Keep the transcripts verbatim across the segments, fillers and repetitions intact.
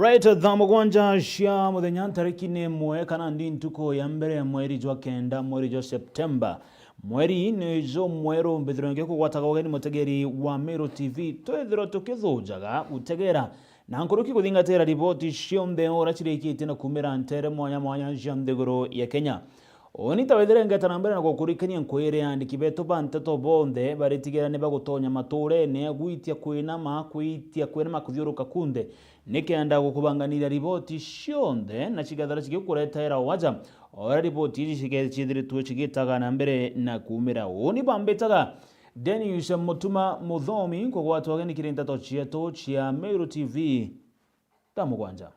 Right, thaa mugwanja cia muthenya, ntariki ni imwe kana ndi ntuku ya mbere ya mweri jwa kenda, mweri jwa Septemba. Mweri ni jumweru, mbithirwe ngikugwataga ugeni mutegeri wa Meru T V, twithirwe tukithujaga gutegera na nkuruki kuthingatira riboti cionthe uria cirikitie na kumira ntere mwanya mwanya cia nthiguru ya Kenya. Uni ta wethire ngeta na mbere na gukurikania nkwire andiki betu ba nteto bonthe baritigira ni bagutonya maturene gwitia kwinama, kwitia kwinama kuthiuruka kunthe, nikenda gukubanganiria riboti cionthe na cigathara cigikuretera waja, o uria riboti iji cige-, ciithiritwe cigitaga na mbere na kumira. Uni bambitaga Dennis Mutuma Muthomi, nkugwatwa ugeni kiri nteto cietu cia Meru T V. Thaa mugwanja.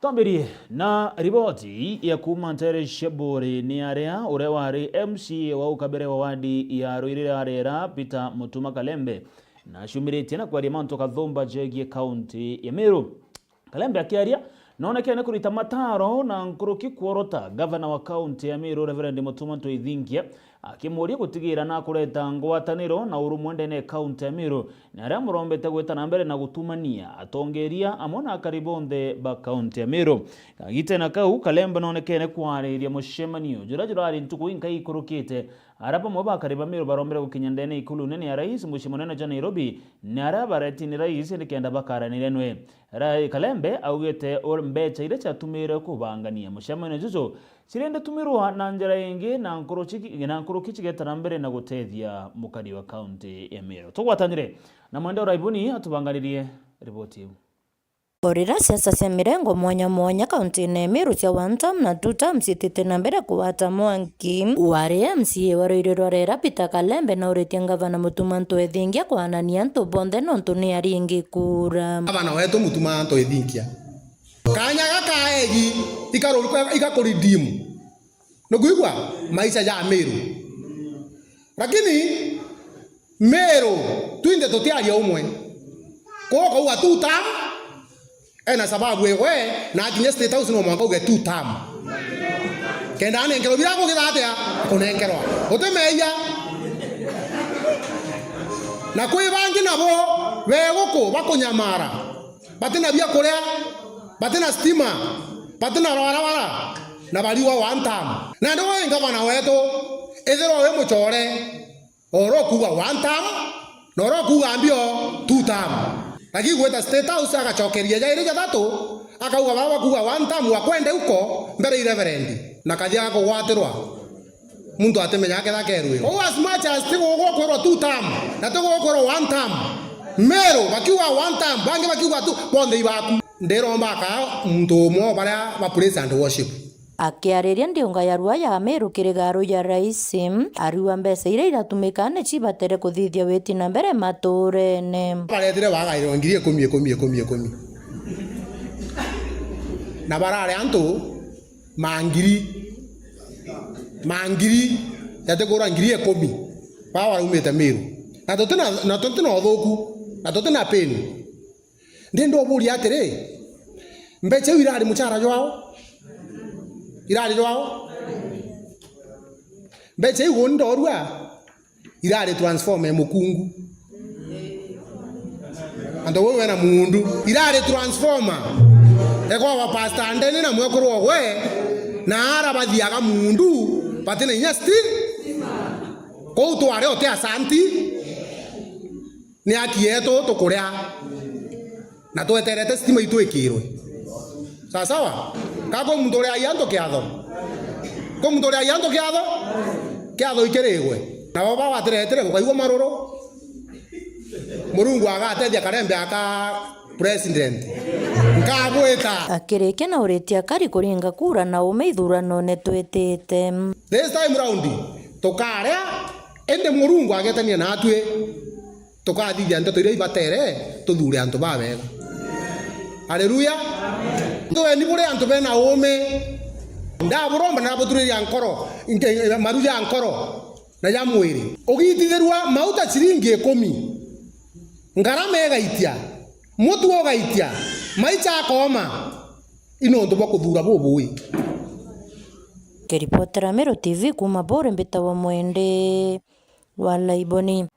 Twambirie na riboti ya kuuma ntere cia Buuri ni aria uria wari M C A wa ukabere wa wadi ya Ruiri rwa Rera, Peter Mutuma Kalembe, na acumiritie na kwaria mantu kathumba jegie kaunti ya Meru. Kalembe akiaria, nonekene kurita mataro na nkuruki kworota gavana wa kaunti ya Meru, Reverend Mutuma Ntoithinkia, akimuria gutigira na kureta ngwataniro na urumwe ndene ya kaunti ya Meru, na aria amurombete gwita na mbere na gutumania atongeria amwe na akari bonthe ba kaunti ya Meru. Kagitene kau, Kalembe nonekene kwariria mucemanio juria jurari ntuku inkai ikurukite, aria bamwe ba akari ba Meru barombere gukinya ndene ikulu nene ya rais, mucii munene jwa Nairobi, na aria baretini rais nikenda bakaraniria nwe. Ra-, Kalembe augite ur-, mbecha iria ciatumirwe kubangania mucemanio juju cirenda tumirwa na njira ingi na nkuruki, na nkuruki cigeta na mbere na gutethia mukari wa kaunti ya Meru. Tugwatanire na Mwende Uraibuni atubanganirie riboti iu. O riria siasa cia mirengo mwanya mwanya kauntine ya Meru cia one term na two term ciitite na mbere kugwata mwanki, wari M C A wa Ruiri rwa Rera Peter Kalembe nauritie ngavana Mutuma Ntoithinkia kwanania antu bonthe nontu ni aringi kura. Gavana wetu Mutuma Ntoithinkia, kanya gaka egi ikaru-, igakuridimu. Nukwigua? Maisha ja Meru. Lakini Meru, twinthe tutiaria umwe. Kwou ukauga two term, ena sababu ewe, na akinya State House no mwanka uge two term. Kenda anenkerwa bira kugitha atia? Kunenkerwa. Uti meeyia. Na kwi bangi nabo, be guku bakunyamara. Batina bia kuria, batina stima, batina rwarabara, na bariwa one term. Nandi we ngavana wetu, ethirwa wi mucore, oro kuuga one term, na oro kuuga mbio two term. Lakini gwita State House agacokeria jairi jathatu, akauga baba kuuga one term wa kwende uko mbere i Reverend, na kathia gakugwatirwa. Muntu atimenya aketha kerwirwa. Kou as much as ti gugukwirwa two term, na ti gugukwirwa one term. Meru bakiuga one term, bangi bakiuga two, bonthe ibaku. Ndiromba aka muntu umwe o baria ba praise and worship. Akiariria ndiunga ya rua ya Meru kiri garu ya rais, ariuga mbeca iria iratumika ni cibatere kuthithia witi na mbere maturene. Baretire bagairwa ngiri ikumi, ikumi, ikumi, ikumi. Na barari antu mangiri, mangiri, jatikura ngiri ikumi, baa baraumite Meru. Na tutina, na tutina uthuku, na tutina pain. Ndi ndoburia atiri, mbecha iu irari muchara jwao? Irari jwao? Mbecha iu uni ndorua, irari transformer ya mukungu. Antu bau bena muundu. Irari transformer. Ekwa wa pastor Ndeni na mwekuru ogwe, na ara bathiaga muundu, batina inya sti. Kou twari ote asanti, ni aki yetu tukuria. Na tweterete stima itwikirwe. Sawa sawa? Ka kwi muntu uriagia antu kiatho? Kwi muntu uriagia antu kiatho? Kiatho ikirigwe. Na baba batiretire gukaigua maruru. Murungu agatethia Karembe aka president. Nkabwita. Akirikia na uritie akari kuringa kura na ume ithuranone twitite. This time round, tukaria, indi Murungu agetania natwi. Tukathithia nteto iria ibatere, tuthure antu babega. Haleluya! Tueni buri antu bena uume. Ndaburomba na buturiria nkoro, nke-, maru ja nkoro na ja mwiri. Ugitithirua mauta ciringi ikumi, ngarama igaitia, mutu ugaitia, maicha akooma, i nontu bwa kuthura bubui. Kiripotera Meru T V kuuma Buuri, mbitawa Mwende wa Laiboni.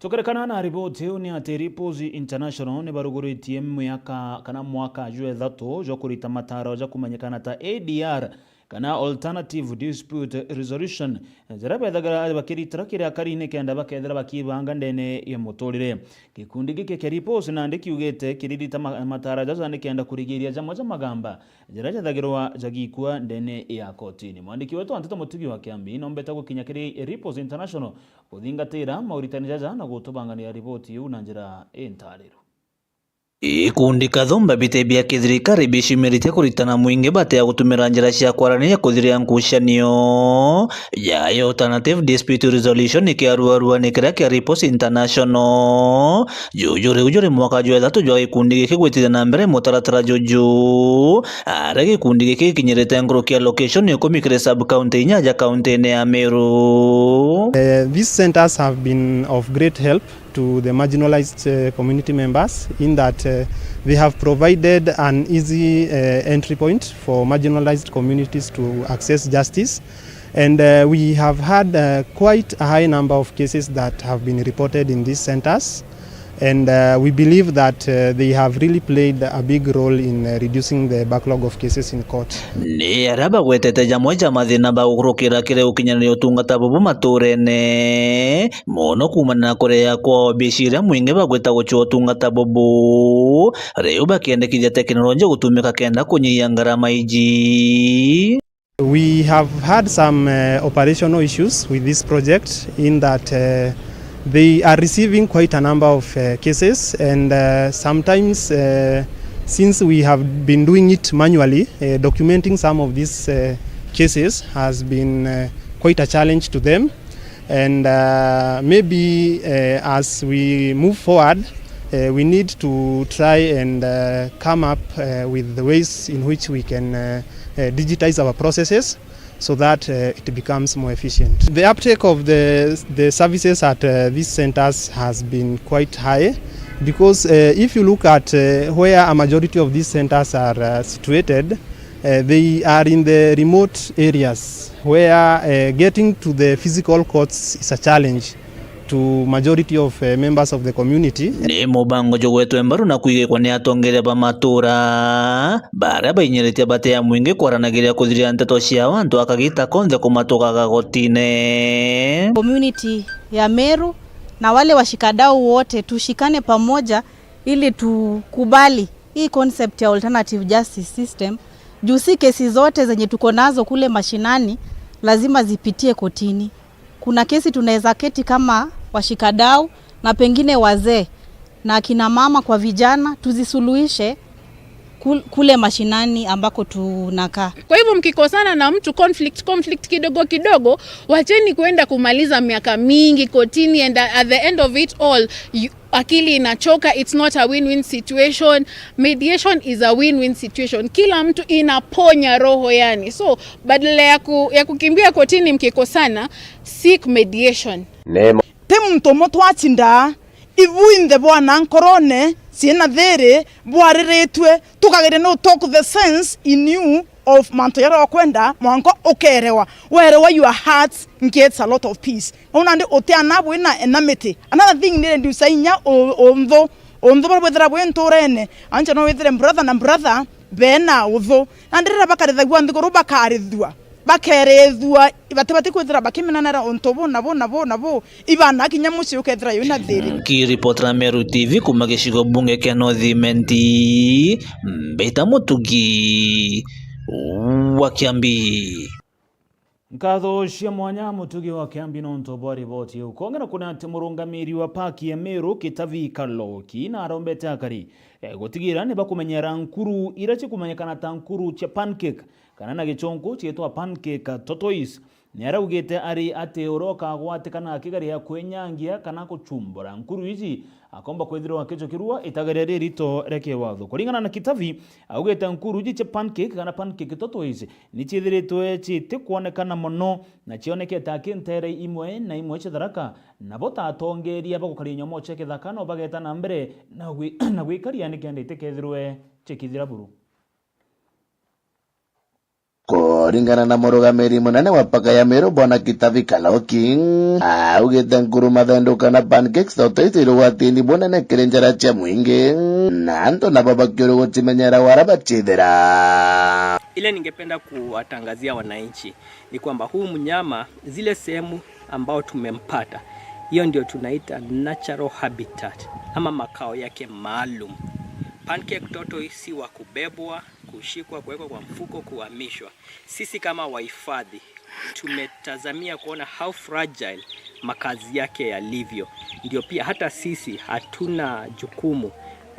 Tukirekana na riboti iu, ni ati Ripples International ni baruguritie miaka kana mwaka jwa ithatu jwa kurita mataro ja kumenyekana ta A D R, kana Alternative Dispute Resolution, jaria bethagira bakiritira kiria akari nikenda bakethira bakibanga ndene ya muturire. Gikundi giki kia Ripples nandi kiugite kiririta ma-, matara jaja nikenda kurigiria jamwe ja magamba jaria jathagirwa jagikua ndene ya kotini. Mwandiki wetu wa nteto Mutugi wa Kiambi nombete gukinya kiri Ripples International kuthingatira mauritani jaja na gutubangania riboti iu na njira intariru. Ikundi kathumba bite bia kithirikari bicumiritie kuritana mwingi batia gutumira njira cia kwaraniria kuthiria ngucanio ya Alternative Dispute Resolution ikiaruarua ni kiria kia Ripples International. Juju riu juri mwaka jwa ithatu jwa gikundi giki gwitithia na mbere mutaratara juju, aria gikundi giki gikinyirite nkuruki ya location ikumi kiri sub-county inya ja kaunti-ini ya Meru. Uh, these centers have been of great help to the marginalized, uh, community members in that, uh, they have provided an easy, uh, entry point for marginalized communities to access justice. And, uh, we have had, uh, quite a high number of cases that have been reported in these centers. And, uh, we believe that, uh, they have really played a big role in, uh, reducing the backlog of cases in court. Ni aria bagwetete jamwe ja mathina ba gukurukira kiri gukinyaniria utungata bubu maturene, mono kuumana na kurea kwa obici iria mwingi bagwita gucua utungata bubu, riu bakiendekithia teknoloji gutumika kenda kunyihia ngarama iji. We have had some, uh, operational issues with this project in that, uh, they are receiving quite a number of, uh, cases, and, uh, sometimes, uh, since we have been doing it manually, uh, documenting some of these, uh, cases has been, uh, quite a challenge to them. And, uh, maybe, uh, as we move forward, uh, we need to try and, uh, come up, uh, with the ways in which we can, uh, uh, digitize our processes so that, uh, it becomes more efficient. The uptake of the, the services at, uh, these centers has been quite high because, uh, if you look at, uh, where a majority of these centers are, uh, situated, uh, they are in the remote areas where, uh, getting to the physical courts is a challenge to majority of, uh, members of the community. Ni mubango jugwetwe mbaru na kwigikwa ni atongeria ba matura, baria bainyiritie batea mwingi kwaranagiria kuthiria nteto ciao antu a kagita konthe kumatukaga gotine. Community ya Meru na wale washikadau wote tushikane pamoja ili tukubali hii concept ya alternative justice system. Juu si kesi zote zenye tuko nazo kule mashinani lazima zipitie kotini. Kuna kesi tunaweza keti kama washikadau na pengine wazee na akina mama kwa vijana, tuzisuluhishe kul-, kule mashinani ambako tunakaa. Kwa hivyo mkikosana na mtu, conflict, conflict kidogo kidogo, wacheni kwenda kumaliza miaka mingi kotini, and at the end of it all, you, akili inachoka, it's not a win-win situation. Mediation is a win-win situation. Kila mtu inaponya roho yani. So, badala ya ku-, ya kukimbia kotini mkikosana, seek mediation. Ti muntu umwe twacindaa, ibu inthe bwana nkorone, ciina thiri, bwariritue, tukageria no talk the sense in you of mantu jaria ukwenda, mwanka ukerewa. Werewa your heart gets a lot of peace. Nau nandi utiana bwina enamity. Another thing ni reduce inya u-, unthu. Unthu buria bwithira bwi nturene. Ancha no withire brother na brother bena uthu. Nandi riria bakarithagua nthiguru bakarithua. Bakerithua, bati, bati kwithira bakimenanira untu bu na bu na bu na bu, ibana kinya mucii ukethira yuna thiri. Nkiripotera Meru T V kuma gicigo bunge kia North Imenti, Mbita Mutugi wa Kiambi. Nkatho cia mwanya Mutugi wa Kiambi nontu bwa riboti iu. Kwongera kuna ati murungamiri wa paki ya Meru Kitavi Kaloki narombete akari, eh, gutigira ni bakumenyera nkuru iria cikumenyekana ta nkuru cia pancake, kana na gichunku ciitwa pancake tortoise. Niaraugite ari ati uria ukagwatikana akigeria kwinyangia kana guchumbura nkuru iji, akomba kwithirwa akijukirua itageria ririto ria kiwatho. Kuringana na Kitavi, augite nkuru iji cia pancake kana pancake tortoise ni ciithiritwe citikwonekana mono na cionekete aki ntere imwe na imwe cia Tharaka, nabo ta atongeria ba gukaria nyomo cia kithaka no bageta na mbere na gwi-, na gwikaria nikenda itikethirwe cikithira buru. Ko Kuringana na murugamiri munene wa paka ya Meru, Bwana Kitavi Kaloki, augite nkuru mathendu kana pancakes toto ici irugwatini bunene kiri njara cia mwingi, na antu nabo bakiuru gucimenyera wara bacithira. Ile ningependa kuwatangazia wananchi ni kwamba huu mnyama, zile sehemu ambao tumempata, hiyo ndio tunaita natural habitat ama makao yake maalum. Pancake tortoise si wa kubebwa, kushikwa, kuwekwa kwa mfuko, kuhamishwa. Sisi kama wahifadhi tumetazamia kuona how fragile makazi yake yalivyo, ndio pia hata sisi hatuna jukumu,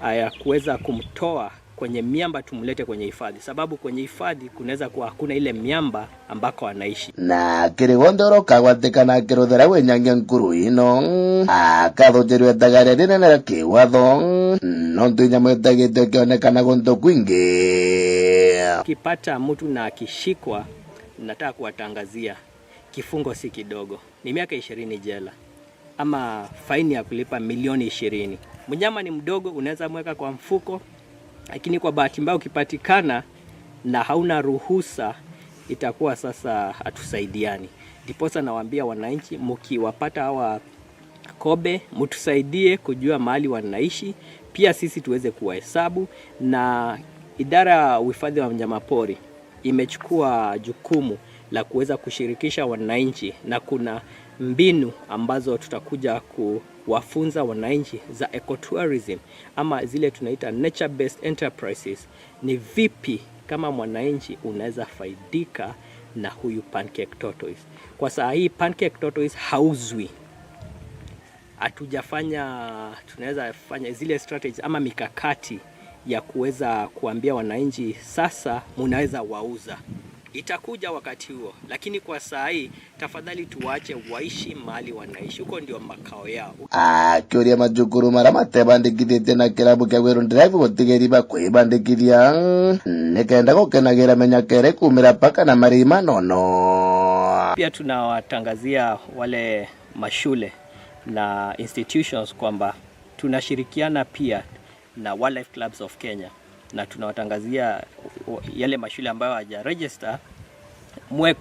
ah, ya kuweza kumtoa kwenye miamba tumlete kwenye hifadhi, sababu kwenye hifadhi kunaweza kuwa hakuna ile miamba ambako anaishi. Na kiri gonthe uria ukagwatikana akiruthira winyangia nkuru ino, akathujirirwa itagaria rinene ria kiwatho, nontu inyama itagitwe ikionekana guntu kwingi. Ukipata mtu na akishikwa, nataka kuwatangazia, kifungo si kidogo, ni miaka ishirini jela ama faini ya kulipa milioni ishirini. Mnyama ni mdogo, unaweza mweka kwa mfuko, lakini kwa bahati mbaya ukipatikana na hauna ruhusa, itakuwa sasa hatusaidiani. Ndiposa nawaambia wananchi, mkiwapata hawa kobe, mtusaidie kujua mahali wanaishi, pia sisi tuweze kuwahesabu, na idara ya uhifadhi wa wanyamapori imechukua jukumu la kuweza kushirikisha wananchi, na kuna mbinu ambazo tutakuja kuwafunza wananchi za ecotourism ama zile tunaita nature based enterprises. Ni vipi kama mwananchi unaweza faidika na huyu pancake tortoise? Kwa saa hii pancake tortoise hauzwi. Hatujafanya, tunaweza fanya zile strategies ama mikakati ya kuweza kuambia wananchi, "Sasa munaweza wauza." Itakuja wakati huo, lakini kwa saa hii, tafadhali tuwache waishi mahali wanaishi. Huko ndio makao yao. Akiuria majukuru maria matebandikithitie na kirabu kia Weru Drive gutigeri bakwibandikithia, nikenda gukenagira menyakere kumira paka na marima nono. Pia tunawatangazia wale mashule na institutions kwamba tunashirikiana pia na Wildlife Clubs of Kenya, na tunawatangazia yale mashule ambayo hawaja register, mwe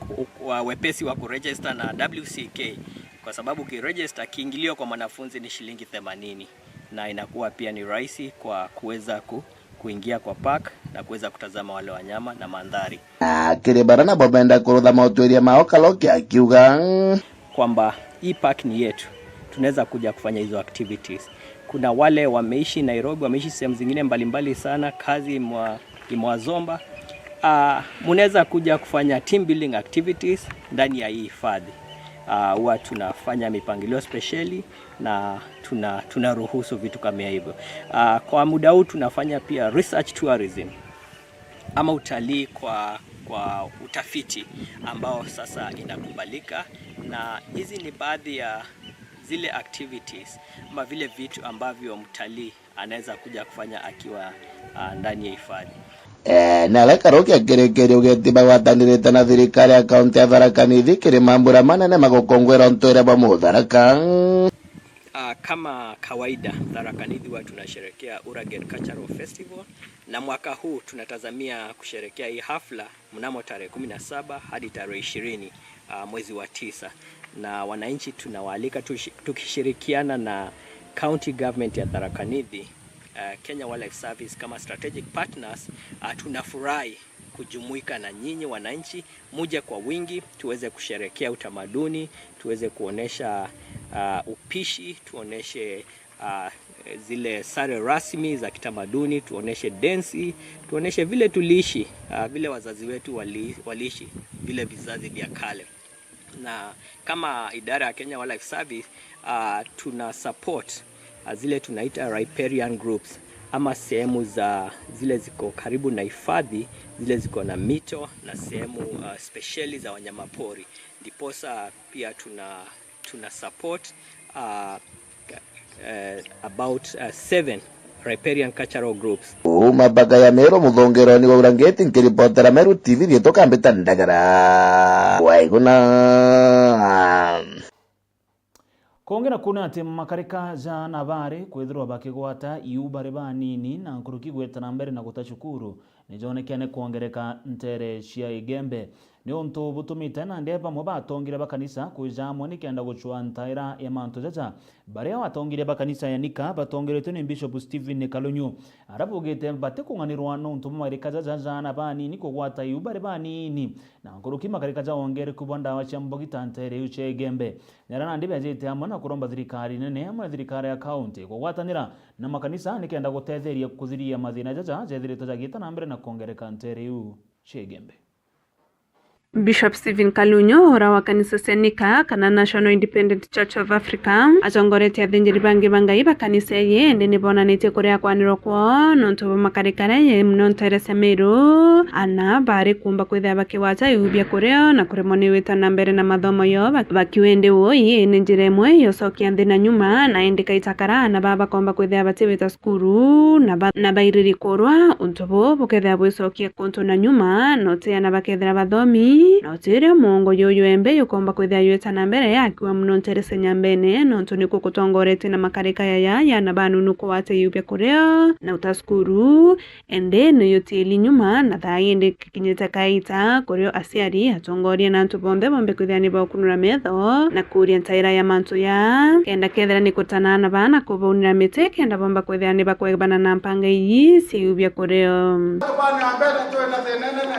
wa-, wepesi wa kuregister na W C K, kwa sababu ukiregister, kiingilio kwa mwanafunzi ni shilingi themanini, na inakuwa pia ni rahisi kwa kuweza ku-, kuingia kwa park na kuweza kutazama wale wanyama na mandhari. Na kiri bara nabo benda kurutha mautwiria mao, Kaloki akiuga kwamba hii park ni yetu, tunaweza kuja kufanya hizo activities. Kuna wale wameishi Nairobi, wameishi sehemu zingine mbalimbali sana, kazi imwa-, imewazomba. Ah, munaweza kuja kufanya team building activities ndani ya hii hifadhi. Ah, huwa tunafanya mipangilio spesheli na tuna-, tunaruhusu vitu kama hivyo. Ah, kwa muda huu tunafanya pia research tourism ama utalii kwa, kwa utafiti ambao sasa inakubalika, na hizi ni baadhi ya zile activities ama vile vitu ambavyo mtalii anaweza kuja kufanya akiwa, ah, ndani ya hifadhi. Eh, na aria Kaloki akirikiria ugeti bagwatanirite na thirikari ya kaunti ya Tharaka Nithi kiri mambura manene ma gukongwera untu uria bwa Mutharaka. Ah, kama kawaida, Tharaka Nithi huwa tunasherehekea Uragen Cultural Festival, na mwaka huu tunatazamia kusherehekea hii hafla mnamo tarehe kumi na saba hadi tarehe ishirini, ah, mwezi wa tisa. Na wananchi tunawaalika tushi-, tukishirikiana na County Government ya Tharaka Nithi, ah, Kenya Wildlife Service kama strategic partners, ah, tunafurahi kujumuika na nyinyi wananchi, muje kwa wingi, tuweze kusherehekea utamaduni, tuweze kuonesha, ah, upishi, tuoneshe, ah, zile sare rasmi za kitamaduni, tuoneshe densi, tuoneshe vile tuliishi, ah, vile wazazi wetu wali-, waliishi, vile vizazi vya kale. Na kama idara ya Kenya Wildlife Service, ah, tuna support, ah, zile tunaita riparian groups, ama sehemu za zile ziko karibu na hifadhi, zile ziko na mito na sehemu, ah, spesheli za wanyamapori. Ndiposa pia tuna, tuna support, ah, eh, about, eh, seven riparian cultural groups. Uma mpaka ya Meru, Muthongeroni wa Urangeti, nkiripotera Meru T V, riitwa Kambita Ndagara. Waiguna. Kungi naku ni ati makarika ja na bari kwithirwa bakigwata iu bari banini na nkuruki gwita na mbere na guta cukuru, nijonekene kwongereka ntere cia Igembe. Niuntu butumite nandi bamwe ba atongeria ba kanisa kwija amwe nikenda gucwaa ntaira ya mantu jaja, baria atongeria ba kanisa ya Nika batongeretwe ni Bishop Stephen Kalunyu, aria baugite batikung'anirwa niuntu bwa makarika jaja ja aana banini kugwata iu bari banini, na nkuruki makarika ja wongereku bwa ndawa cia mbogita nteere iu cia Igembe. Nera nandi beejite amwe na kuromba thirikari nene amwe na thirikari ya kaunti kugwatanira na makanisa nikenda gutetheria kuthiria mathina jaja jeethiritwe jagiita na mbere na kwongereka nteere iu cia Igembe. Bishop Stephen Kalunyu, ura wa kanisa cia Nika kana National Independent Church of Africa, atongoretie athinjiri bangi ba Ngai ba kanisa iji, indi ni bonanitie kuria kwanirwa kwoo nontu bwa makarikare ye mono nteere cia Meru, ana bari kuumba kwithira bakigwata iu bia kurio na kuremwa ni gwita na mbere na mathomo yoo ba-, bakiwa indi uu ii ni njira imwe yocokia nthi na nyuma, na indi kaita kara ana baa bakomba kwithira batiwita cukuru na ba-, na bairiri kurwa. Untu buu bukethira bwicokia kuntu na nyuma, na uti ana bakethira bathomi, na uti uria muongo juju embe jukomba kwithira jwita na mbere akiwa mono nteere cia Nyambene, nontu nikuo kutongoretie na makarika yaya ya ana banunu kugwata iu bia kurio na uta cukuru. Indi ni utiili nyuma, na thaa indi kikinyite kaita kurio aciari, atongoria na antu bonthe bombe kwithira ni baukunura metho na kuuria ntaira ya mantu ya, kenda kethira ni kutana na baa na kubaunira miti, kenda bomba kwithira ni bakwebana na mpanga ii cia iu bia kurio. Antu ba Nyambene twina thina inene,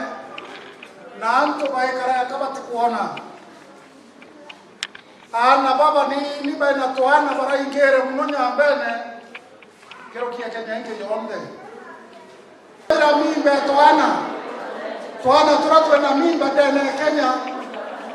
na antu baikara eka batikwona. Aana babanini baina twana baraingire mono Nyambene, nkuruki ya Kenya ingi yonthe. Ira mimba twana, twana turia twina mimba ndene ya Kenya,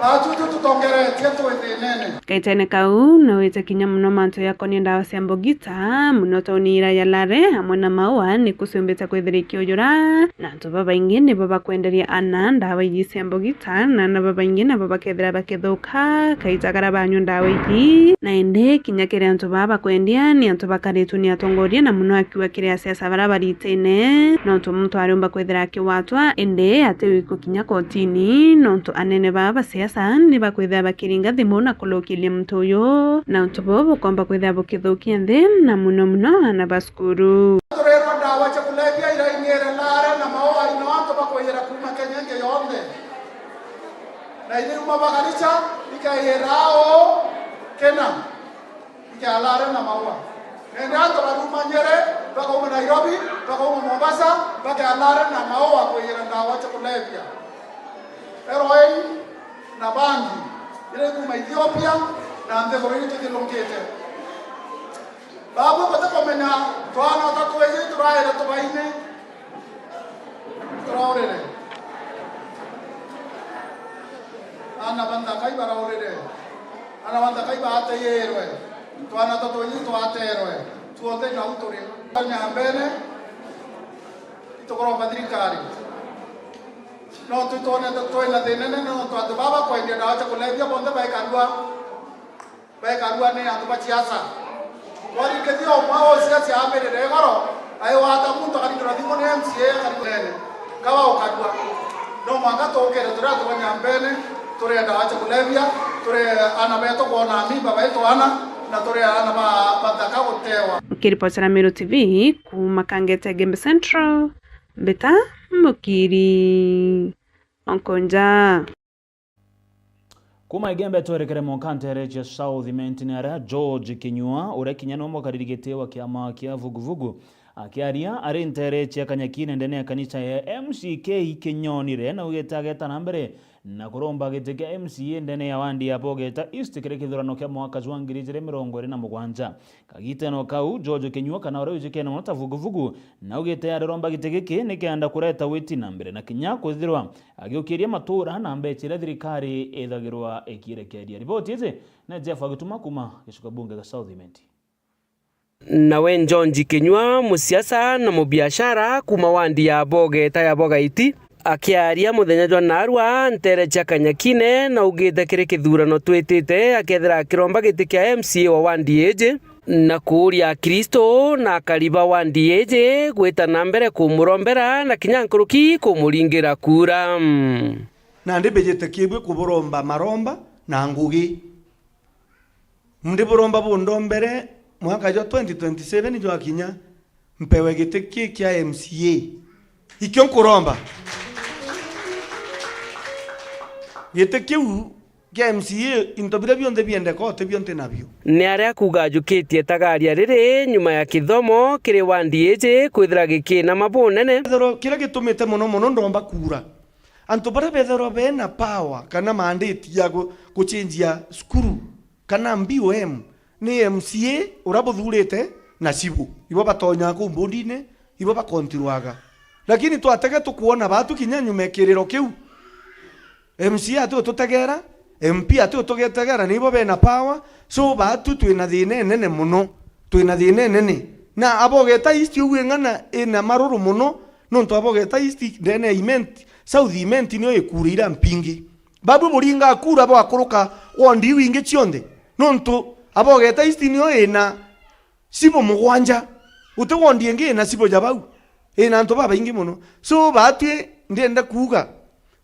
baatu tu tutongeretie twi thinene. Kaitene kau, no wite kinya mono mantu yakonie ndawa cia mbogita, mono tauni ira ya Lare, amwe na Maua, ni kuciumbite kwithira ikiujura, na antu babaingi nibo bakwenderia ana ndawa iji cia mbogita, na ana babaingi nabo bakethira bakithuka kaita karia banyua ndawa iji. Na indi kinya kiri antu baa bakwendia, ni antu bakaritwe ni atongoria, na mono akiuga kiri asiasa baria baritine, nontu muntu ariumba kwithira akigwatwa, indi atiwikwe kinya kotini, nontu anene baa ba siasa ni bakwithira bakiringa thimu na kurukiria muntu uyu, na untu buu bukomba kwithira bukithukia nthi, na mono mono ana ba cukuru. Tureerwa ndawa cia kulevya iraing'ire Lare na Maua, ino antu bakwiyira kuuma Kenya ingi yonthe. Na iriuma Bagaricha, ikayira o kina, ikea Lare na Maua. Nende antu bariuma Nyeri, bakauma Nairobi, bakauma Mombasa, bakea Lare na Maua kwiyira ndawa cia kulevya. Heroin na bangi, iria ikuuma Ethiopia na nthiguru iria ituthiurungite. Babu batikumenya twana ta twiji turaire tubaine, turaurire. Ana ba nthaka ibaraurire. Ana ba nthaka ibateyirwe. Twana ta twiji twaterwe. Tuonthe nau turi. Nyambene, itukuromba thirikari. No twitwonete twina thina inene nontu antu baba kwendia ndawa cia kulevya bonthe baekarua. Bekarua ni antu ba siasa. Twathikithia umwe o siasa ambirire igoro, aiwata muntu akarindira thimu ni M C A akarindira nene. Kaba ukarua. No mwanka tukire turia tuba Nyambene, turi ndawa cia kulevya, turi ana betu kwona mimba baitu ana, na turi ana ba, bathaka gutewa. Nkiripotera Meru T V kuuma Kangete Gembe Central, mbita Mukiri Onkonja. Kuuma Igembe twerekere mwanka nteere cia South Imenti ni aria George Kinyua, uria kinya niwe mukariri giti wa kiama kia Vuguvugu, akiaria ari nteere cia Kanyakine ndene ya kanisa ya M C K Kinyonire, na augite ageta na mbere na kuromba giti kia M C A ndene ya wandi ya Bogeta East kiri kithurano kia mwaka jwa ngiri ijiri mirongo iri na mugwanja. Kagitene o kau, George Kinyua, kana uria wijikene mono ta Vuguvugu, na augite ariromba giti giki nikenda kureta witi na mbere na kinya kwithirwa agiukiria matuura na mbeca iria thirikari ithagirwa ikirekeria. Riboti iji ni Jeff Agituma kuuma gicigo bunge gia South Imenti. Nawe George Kinyua, musiasa na mubiashara kuuma wandi ya Bogeta ya Bogaiti, akiaria muthenya jwa naarua nteere cia Kanyakine, na augite kiri kithurano twitite akethira akiromba giti kia M C A wa wandi iji, na kuuria Akristo na akari ba wandi iji gwita na mbere kumurombera na kinya nkuruki kumuringira kuura. Nandi mbijite kiibui kuburomba maromba na ngugi. Ndiburomba bundombere mwaka jwa twenty twenty-seven jwakinya, mpewe giti ki kia M C A. Ikio nkuromba. Giti kiu kia M C A, into biria bionthe biendeka, utibio nti nabio. Ni aria kuuga ajukitie tagaria riri nyuma ya kithomo kiri wandi iji kwithira gikiina mabunene. Kethirwa kiria gitumite mono mono ndomba kuura, antu baria bethirwa bena power kana mandate ya gu-, guchenjia cukuru kana B O M, ni M C A uria buthurite na cibu. Ibo batonyaa kuu mbundine, ibo bakontirwaga. Lakini twatega tukwona batu kinya nyuma ya kiriro kiu, M C A ati ututegera, M P ati utugetegera, nibo bena power. So, batu twina thina inene mono, twina thina inene. Na Abogeta East ugu ing'ana ina maruru mono, nontu Abogeta East ndene ya Imenti, South Imenti nio ikura iria mpingi. Babu buringa kura bwakuruka wondi iu ingi cionthe, nontu Abogeta East nio ina cibo mugwanja. Guti wondi ingi ina cibo ja bau, ina antu babaingi mono. So, batwi ndienda kuuga,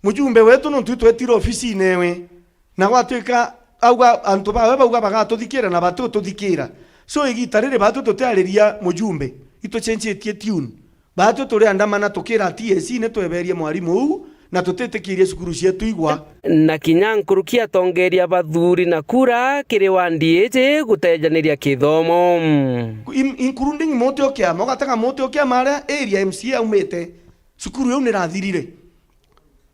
mujumbe wetu nontu itwetire ofisine ewe, na gwatwika auga antu bawe bauga bagatuthikira na batututhikira. So, igita riri batwi tutiariria mujumbe, itucenjitie tune. Batwi turiandamana tukira T S C ni tweberie mwarimu uu na tutitikirie cukuru cietu igwa. Na kinya nkuruki atongeria bathuri na kura kiri wandi iji gutejaniria kithomo. In-, including muti o kiama, ugatega muti o kiama aria area M C A aumite, cukuru iu nirathirire.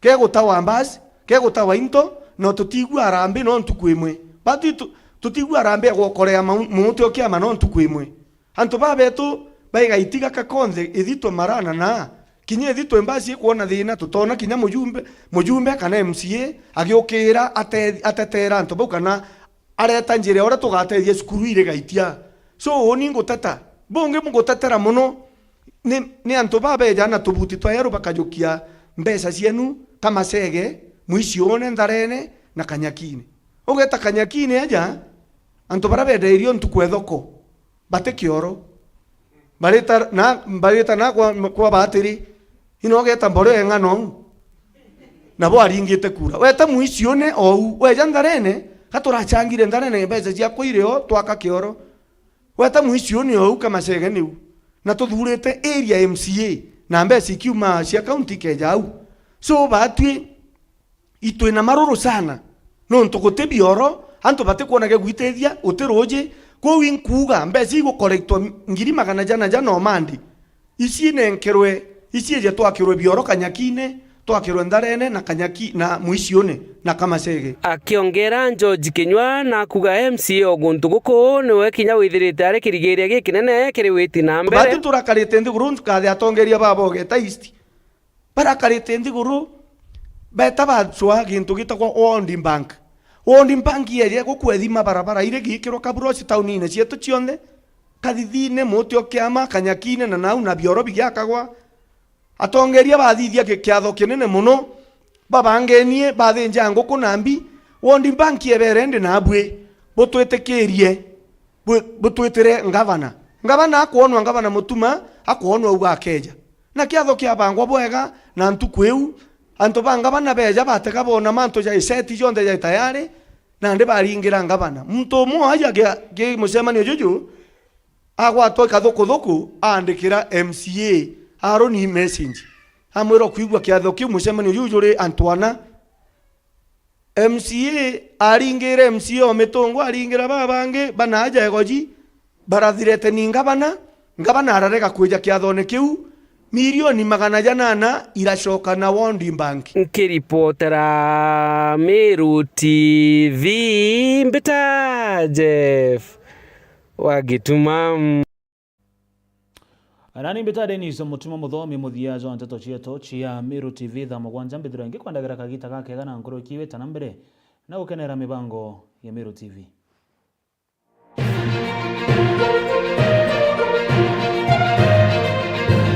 Kegutawa mbasi, kegutawa into, no tutigua arambi no ntuku imwe. Batwi tu-, tutigua arambi ya gwokorea mau-, muti o kiama no ntuku imwe. Antu babetu baigaitiga ka konthe ithitwe marana na kinya ithitwe mbasi ikwona thina, tutona kinya mujumbe, mujumbe kana M C A agiukira ate-, atetera antu bau kana areta njira ya uria tugatethia cukuru iri gaitia. So, uni nguteta, bungi ngutetera mono ni, ni antu babeja na tubuti twa yeru bakajukia mbeca cienu Kamasege, Mwicione, Ntharene na Kanyakine. Ugeta Kanyakine aja, antu baria bendairio ntuku e thoko, bati kioro. Barita na, barita na kwa, kwa batiri, ino ogeta mboro eng'ano, nabo aringite kura. Weta Mwicione ou, weja Ntharene, gaturachangire Ntharene mbeca ciakwa irio, twaka kioro. Weta Mwicione ou, Kamacege niu. Na tuthurite area M C A, na mbeca ikiuma cia county ikeja au. So, batwi, itwina maruru sana, nontu guti bioro, antu batikwona gia gwitithia, guti ruuji. Kwou inkuuga, mbeca igukorektwa ngiri magana jana jana o mandi, ici inenkerwe, ici ije twakirwe bioro Kanyakine, twakirwe Ntharene na Kanyaki-, na Mwicione na Kamacege. Akiongera, George Kinyua na akuuga M C A o guntu guku niwe kinya withirite ari kirigiria gikinene kiri witi na mbere. Batu turakarite nthiguru, nkathi atongeria ba Bogeta East, barakarite nthiguru, beta bacwa gintu gitagwa World Bank. World Bank yeje gukwethima barabara iri giikirwa kaburoci taunine cietu cionthe, Kathithine, Muti o Kiama, Kanyakine na nau na bioro bigiakagwa. Atongeria bathithia ki-, kiatho kinene mono, babangenie, bathinja nguku na mbi. World Bank ebere, ndi nabui, butwitikirie, bu-, butwitire ngavana. Ngavana akwonwa, ngavana Mutuma akwonwa auga akeja. Na kiatho kiabangwa bwega, na ntuku iu, antu ba ngavana beja batega boona mantu ja iseti jonthe ja tayari, nandi baringira ngavana. Muntu umwe aja ki, ki mucemanio juju, agwatwa ikathukuthuku, aandikira M C A Aroni message. Amwira, "Ukwigua kiatho kiu mucemanio juju juri antu ana." M C A aringire M C A o Mitungu, aringira baba bangi bana aja Egoji, barathirete ni ngavana, ngavana ararega kwija kiathone kiu, milioni magana janana iracoka na World Bank. Nkiripotera Meru T V, mbita Jeff wa Gituma. Nani mbita Dennis Mutuma, muthomi muthia jwa nteto cietu cia Meru T V thaa mugwanja mbithirwe ngikwendagira kagita gakega na nkuru ikiwita na mbere na gukenera mibango ya Meru T V.